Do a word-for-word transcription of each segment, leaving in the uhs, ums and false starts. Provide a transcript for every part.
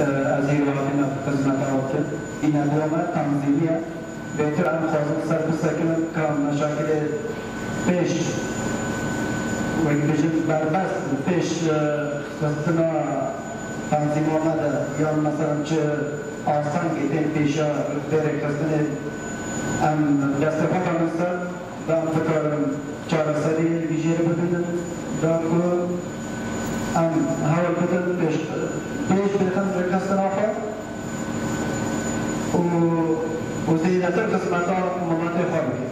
Ez hîro hatime xizmeta we kir. Îne dua me tanzîmî ye. Bêtir em dixwazin ser bisekinin ka meşakilê pêş, wek bêjin, berbest pêş, e, xistina tanzîma me de, yan mesela çi astengê tên pêşiya vê rêxistinê em destê xwe danin ser, da em bikarin çareseriyê li vî jêrê bibînin, da ku em hewl bidin pêş, pêş bêxin rêxistina xwe û, û zêdetir xizmeta miletê xwe bikin.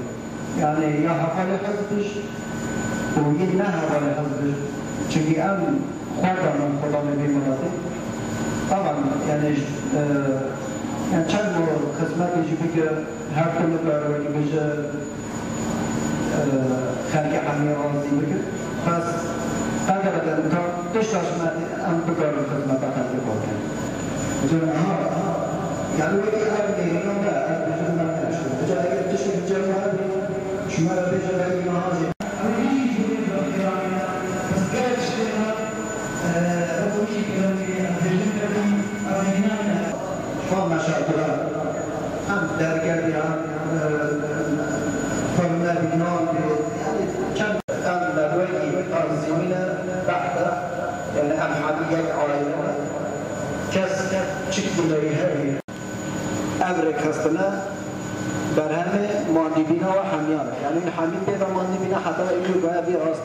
Yani ya hevalê hizb û yê ne hevalê hizb. Çimkî em xwe danin xudanê vê miletê. Taban yani, e, yani çend xizmetê jî bike, her tim nikare wekî bêje, e, xelkê hemî razî bike. Bes qedere de ka tişta ji me em bikarin xizmeta xelkê xwe bikin. Cem, ha, ha. Yani wekî ev mêrîna me, ev bêjin me ne. Eca eger tiştek cem me hebî, ji me re bêje belkî niha jî. Van meşakile em derkevî, em, e, xwe nebînan bê, yani çend em nebûyî tanzîmî ne behde, yani em hemî yek aile ne. Kes çik bineyî hebî. Ev rêkxistine berhemê mandîbîna we hemiyan e. Yani hemî pê ve mandîbîne heta îro gaya vî rast